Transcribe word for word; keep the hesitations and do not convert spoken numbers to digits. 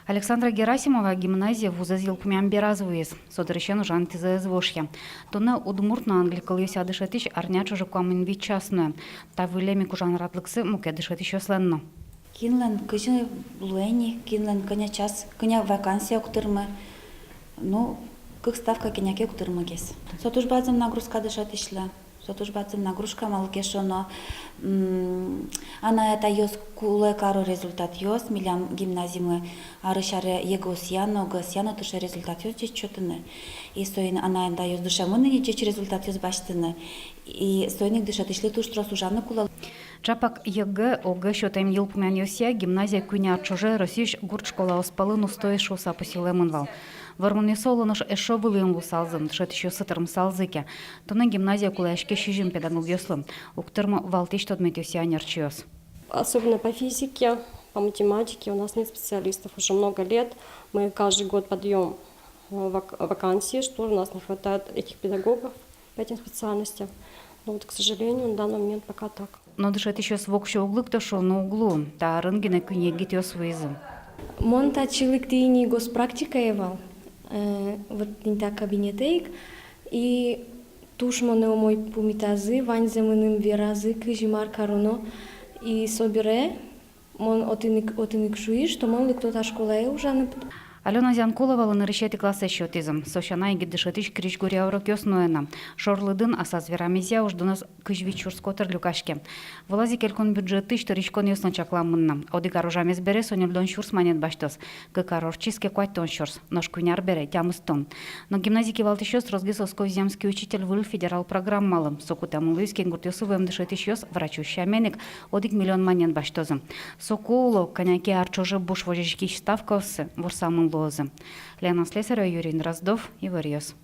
Александра Герасимова гимназие вузэз йылпумъям бераз вуиз. Со дырысен ужан интызэ ӧз вошъя. Туннэ удмурт но англи кылъёсъя дышетӥсь арня ӵоже куамын вить час нуэ. Та выллем ик ужан радлыксы мукет дышетӥсьёслэн но. Кинлэн кызьы луэ ни, кинлэн кӧня час, кӧня вакансия уг тырмы. Ну, кык ставка кӧня ке уг тырмы гес. Со туж бадӟым нагрузка дышетӥсьлы. Со туж бадӟым нагрузка, малы ке шуоно, м, анай-атайёс кулэ каро результатъёс, милям гимназимы арысь аре ЕГЭ-осъя но, ОГЭ-осъя но тырше результатъёс ӟеч сётыны. И соин анай-атайёс дышемын ини ӟеч результатъёс басьтыны. И соин ик дышетӥсьлы туж трос ужаны кулэ. Чапак ЕГЭ, ОГЭ сётэм йылпумъянъёсъя гимназия куинь ар ӵоже Россиысь гурт школаос пӧлын устоез шуыса пусйылэмын вал. Вормонъёссы оло нош эшшо вылӥын луысалзы, дышетӥсьёссы тырмысалзы ке. Туннэ гимназие кулэяське сизьым педагогъёслы. Уг тырмы валтӥсь тодметъёсъя ӧнерчиос. Особенно по физике, по математике у нас нет специалистов уже много лет. Мы каждый год подаём, э, вак-, вакансии, что у нас не хватает этих педагогов по этим специальностям. Но вот, к сожалению, на данный момент пока так. Но дышетӥсьёс воксё уг лыкто шуыны уг луы, та арын гинэ куинь егитъёс вуизы. Мон татчы лыктӥ ини госпрактикае вал, э, вот тӥни та кабинетэ ик. И туж монэ умой пумитазы, ваньзэ мыным веразы, кызьы мар кароно. И собере мон отын ик, отын ик шуи, что мон лыкто та школае ужаны. Алёна Зянкуловалы нырысетӥ классэз сётӥзы. Со сяна егит дышетӥсь крезьгуръя урокъёс нуэ на. Шорлыдын, асаз верамезъя, уждунэз кызь вить сюрс котыр люкаське. Вылаз ик элькун бюджетысь тыриськонъёс но чакламын на. Одӥг ар ужамез бере со ньыльдон сюрс манет басьтоз. Кык ар ортчиз ке, куатьтон сюрс, нош куинь ар бере — тямыстон. Но гимназия кивалтӥсьёс тросгес «Оскоземский учитель» выль федерал программалы. Со кутэмын луиз ке, гуртъёсы вуэм дышетӥсьёс врачъёс сямен ик одӥг миллион манет басьтозы. Соку, оло, кӧня ке ар ӵоже буш возиськись ставкаоссы ворсамын луозы. Лена Слесарева, Юрий Дроздов, «Иворъёс».